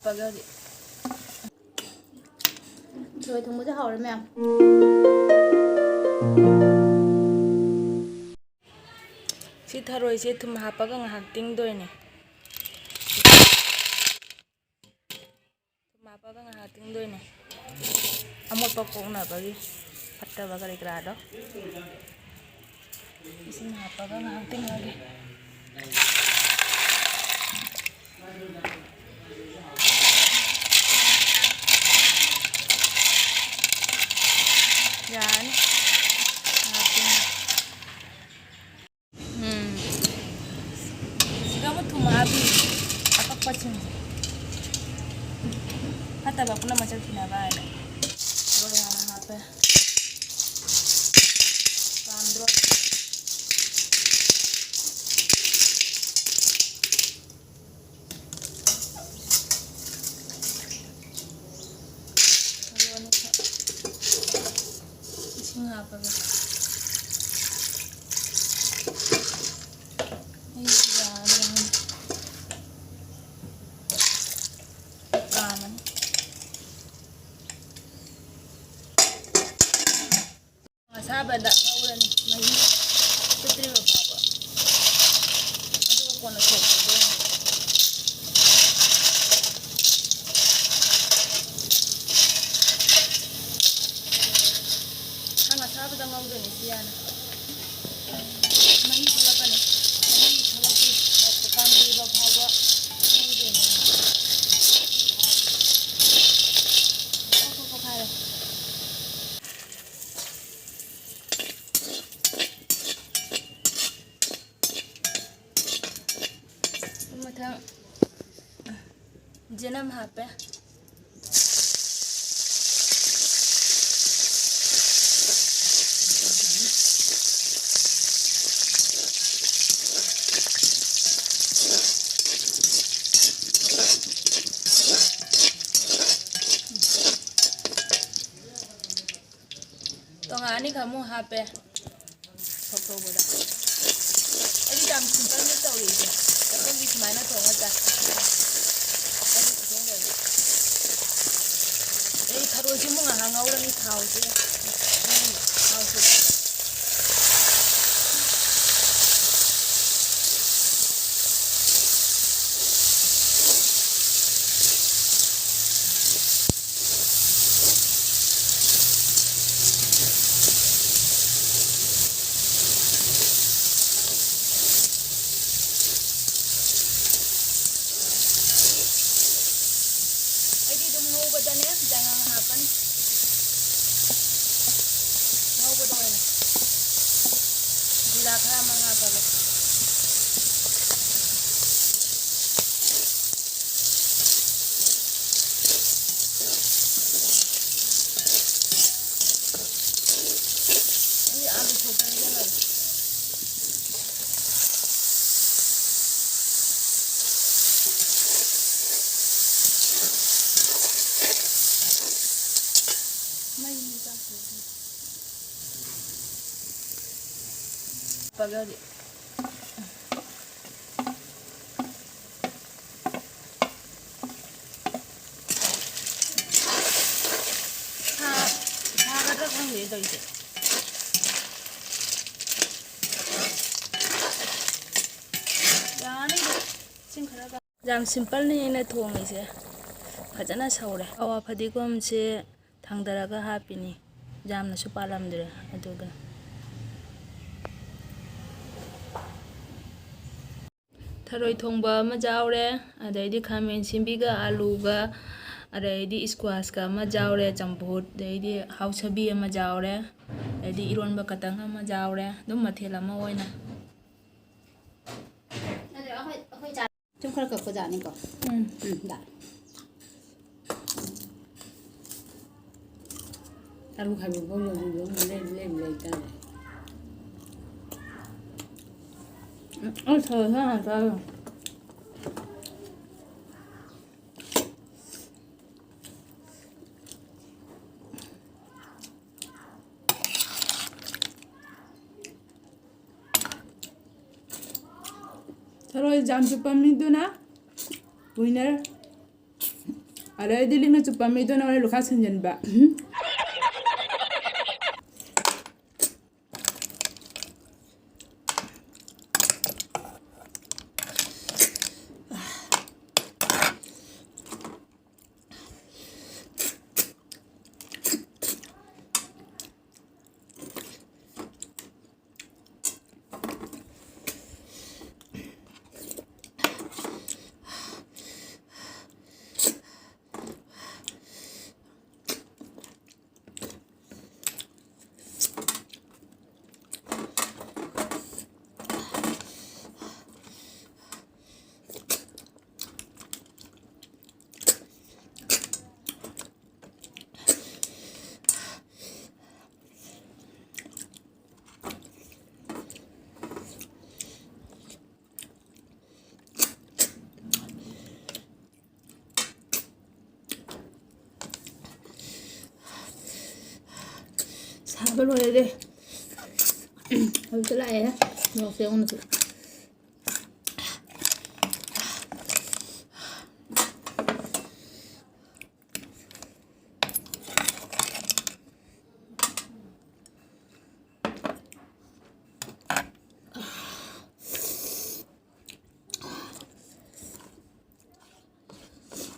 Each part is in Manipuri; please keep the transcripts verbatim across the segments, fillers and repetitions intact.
ꯍꯥꯞꯄꯒꯗꯤ꯫ ꯊꯔꯣꯏ ꯊꯣꯡꯕꯁꯦ ꯍꯥꯎꯔꯦ ꯃꯌꯥꯝ꯫ ꯁꯤ ꯊꯔꯣꯏꯁꯦ ꯊꯨꯝ ꯍꯥꯞꯄꯒ ꯉꯥꯏꯍꯥꯛ ꯇꯤꯡꯗꯣꯏꯅꯦ꯫ ꯊꯨꯝ ꯍꯥꯞꯄꯒ ꯉꯥꯏꯍꯥꯛ ꯇꯤꯡꯗꯣꯏꯅꯦ꯫ ꯑꯃꯣꯠꯄ ꯀꯣꯛꯅꯕꯒꯤ ꯐꯠꯇꯕ ꯀꯔꯤ ꯀꯔꯥꯗꯣ꯫ ꯏꯁꯤꯡ ꯍꯥꯞꯄꯒ ꯉꯥꯏꯍꯥꯛ ꯇꯤꯡꯉꯒꯦ꯫ ꯌꯥꯔꯅꯤ꯫ ꯉꯥꯏꯍꯥꯛ ꯇꯤꯡꯉꯒꯦ꯫ ꯎꯝ꯫ ꯁꯤꯗ ꯑꯃꯨꯛ ꯊꯨꯝ ꯍꯥꯞꯄꯤ꯫ ꯑꯀꯛꯄꯁꯤꯡꯁꯦ꯫ ꯐꯠꯇꯕ ꯄꯨꯝꯅꯃꯛ ꯆꯠꯈꯤꯅꯕ ꯍꯥꯏꯅ꯫ ꯂꯣꯏ ꯍꯥꯟꯅ ꯍꯥꯞꯄꯦ꯫ ꯄꯥꯝꯗ꯭ꯔꯣ? ꯏꯁꯤꯡ ꯍꯥꯞꯄꯒ꯫ ꯑꯩ ꯌꯥꯗ꯭ꯔꯦ꯫ ꯀꯥꯝꯃꯅꯤ꯫ ꯑꯁꯥꯕꯗ ꯉꯧꯔꯅꯤ, ꯃꯍꯤ ꯆꯨꯞꯇ꯭ꯔꯤꯕ ꯐꯥꯎꯕ꯫ ꯑꯗꯨꯒ ꯀꯣꯟꯅ ꯊꯣꯡ ꯍꯧꯗꯣꯏꯅꯤ꯫ ꯈꯥꯡ ꯑꯁꯥꯕꯗ ꯉꯧꯗꯣꯏꯅꯤ ꯁꯤ ꯍꯥꯟꯅ꯫ ꯃꯍꯤ ꯊꯣꯛꯂꯛꯀꯅꯤ꯫ ꯃꯍꯤ ꯊꯣꯛꯂꯛꯇ꯭ꯔꯤ ꯐꯥꯎꯕ, ꯀꯪꯗ꯭ꯔꯤꯕ ꯐꯥꯎꯕ ꯉꯧꯗꯣꯏꯅꯤ ꯉꯥꯏꯍꯥꯛ꯫ ꯄꯣꯛ ꯄꯣꯛ ꯄꯣꯛꯈꯥꯏꯔꯦ꯫ ꯃꯊꯪ ꯖꯦꯅꯝ ꯍꯥꯞꯄꯦ꯫ ꯇꯣꯉꯥꯟ ꯑꯅꯤꯈꯛ ꯑꯃꯨꯛ ꯍꯥꯞꯄꯦ꯫ ꯁꯣꯛ ꯇꯧꯕꯗ꯫ ꯑꯩꯗꯤ ꯌꯥꯝ ꯁꯤꯝꯄꯜꯗ ꯇꯧꯔꯤꯁꯦ꯫ ꯑꯩꯈꯣꯏꯒꯤ ꯁꯨꯃꯥꯏꯅ ꯊꯣꯡꯉ ꯆꯥꯏ꯫ ꯑꯩꯗꯤ ꯈꯤꯇꯪ ꯑꯩ ꯊꯔꯣꯏꯁꯤꯃꯨꯛ ꯉꯥꯏꯍꯥꯛ ꯉꯧꯔꯅꯤ ꯊꯥꯎꯁꯦ꯫ ꯊꯥꯎꯁꯦ꯫ ꯑꯩꯗꯤ ꯑꯗꯨꯝ ꯉꯧꯕꯗꯅꯦ ꯆꯉꯥꯡ ꯍꯥꯞꯄꯅꯤ꯫ ꯉꯧꯕꯗ ꯑꯣꯏꯅ ꯖꯤꯔꯥ ꯈꯔ ꯑꯃ ꯍꯥꯞꯄꯒꯦ꯫ ꯑꯩ ꯑꯥꯂꯨ ꯁꯣꯛ ꯆꯪꯁꯤꯜꯂꯒꯦ꯫ ꯃꯩ ꯆꯥꯛ ꯄꯒꯗꯤ꯫ ꯁꯥ-, ꯁꯥꯒꯗ꯭ꯔꯥ ꯈꯪꯗꯦ ꯇꯧꯔꯤꯁꯦ꯫ ꯌꯥꯅꯤꯗ, ꯏꯁꯤꯡ ꯈꯔꯒ꯫ ꯌꯥꯝ ꯁꯤꯝꯄꯜꯅꯤ ꯑꯩꯅ ꯊꯣꯡꯉꯤꯁꯦ꯫ ꯐꯖꯅ ꯁꯧꯔꯦ꯫ ꯑꯋꯥ ꯐꯗꯤꯒꯣꯝꯁꯦ ꯊꯥꯡꯗꯔꯒ ꯍꯥꯞꯄꯤꯅꯤ꯫ ꯌꯥꯝꯅꯁꯨ ꯄꯥꯜꯂꯝꯗ꯭ꯔꯦ ꯑꯗꯨꯒ꯫ ꯊꯔꯣꯏ ꯊꯣꯡꯕ ꯑꯃ ꯌꯥꯎꯔꯦ, ꯑꯗꯩꯗꯤ ꯈꯥꯃꯦꯟ ꯁꯤꯟꯕꯤꯒ ꯑꯥꯂꯨꯒ, ꯑꯗꯩꯗꯤ ꯏꯁꯀ꯭ꯋꯥꯁꯀ ꯑꯃ ꯌꯥꯎꯔꯦ, ꯆꯝꯐꯨꯠ, ꯑꯗꯩꯗꯤ ꯍꯥꯎꯁꯕꯤ ꯑꯃ ꯌꯥꯎꯔꯦ, ꯑꯗꯩꯗꯤ ꯏꯔꯣꯟꯕ ꯈꯇꯪ ꯑꯃ ꯌꯥꯎꯔꯦ꯫ ꯑꯗꯨꯝ ꯃꯊꯦꯜ ꯑꯃ ꯑꯣꯏꯅ꯫ ꯁꯨꯝ ꯈꯔ ꯀꯛꯄꯖꯥꯠꯅꯤꯀꯣ꯫ ꯎꯝ꯫ ꯎꯝ, ꯗꯥ꯫ ꯇꯔꯨꯛ ꯍꯥꯏꯕ ꯐꯥꯎ ꯌꯧꯕ ꯂꯩꯕ ꯂꯩꯕ ꯂꯩꯇꯥꯔꯦ꯫ ꯎꯝ, ꯑꯩ ꯊꯔꯣꯏ ꯈꯔ ꯍꯥꯟꯅ ꯆꯥꯒꯦ꯫ ꯊꯔꯣꯏ ꯖꯥꯝ ꯆꯨꯞꯄ ꯃꯤꯗꯨꯅ winner꯫ ꯑꯗꯩꯗꯤ ꯂꯤꯛꯅ ꯆꯨꯞꯄ ꯃꯤꯗꯨꯅ ꯍꯣꯔꯦꯟ ꯂꯨꯈꯥꯛ ꯁꯤꯟꯖꯤꯟꯕ꯫ ꯁꯥꯕ ꯂꯣꯏꯔꯦ꯫ ꯍꯧꯖꯤꯛꯇ ꯂꯥꯛꯑꯦ꯫ ꯃꯣꯔꯣꯛꯁꯦ ꯑꯩꯉꯣꯟꯗꯁꯨ꯫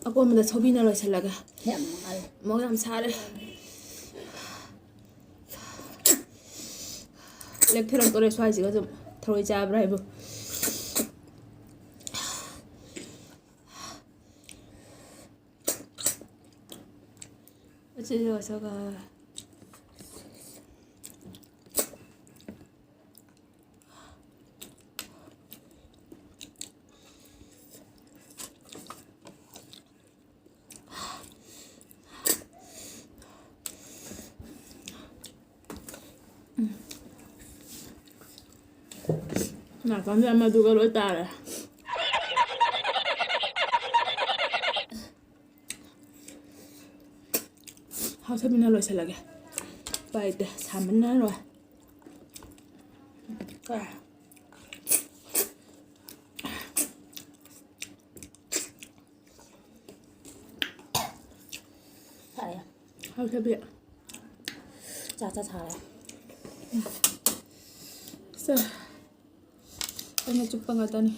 ꯑꯀꯣꯟꯕꯗ ꯁꯧꯕꯤꯅ ꯂꯣꯏꯁꯤꯜꯂꯒꯦ꯫ ꯌꯥꯝ ꯅꯨꯡꯉꯥꯏ꯫ ꯃꯣꯔꯣꯛ ꯌꯥꯝ ꯁꯥꯔꯦ꯫ ꯂꯦꯛꯊꯔꯛꯇꯣꯔꯦ ꯁ꯭ꯋꯥꯏꯁꯤꯒ ꯁꯨꯝ꯫ ꯊꯔꯣꯏ ꯆꯥꯕ꯭ꯔꯥ ꯍꯥꯏꯕꯨ꯫ ꯑꯁꯤꯁꯨ ꯑꯁꯣꯛ꯫ ꯅꯥꯀꯟꯗ ꯑꯃꯗꯨꯒ ꯂꯣꯏ ꯇꯥꯔꯦ꯫ ꯍꯥꯎꯁꯃꯤꯅ ꯂꯣꯏꯁꯤꯜꯂꯒꯦ꯫ ꯎꯄꯥꯏ ꯂꯩꯇꯦ, ꯁꯥꯃꯟꯗꯅ ꯂꯣꯏꯔꯦ꯫ ꯀꯥꯏ꯫ ꯍꯥꯎꯈ꯭ꯔꯕꯤ꯫ ꯆꯥ ꯆꯥ ꯁꯥꯔꯦ꯫ ꯁꯦ꯫ ꯑꯩꯅ ꯆꯨꯞꯄ ꯉꯥꯛꯇꯅꯤ꯫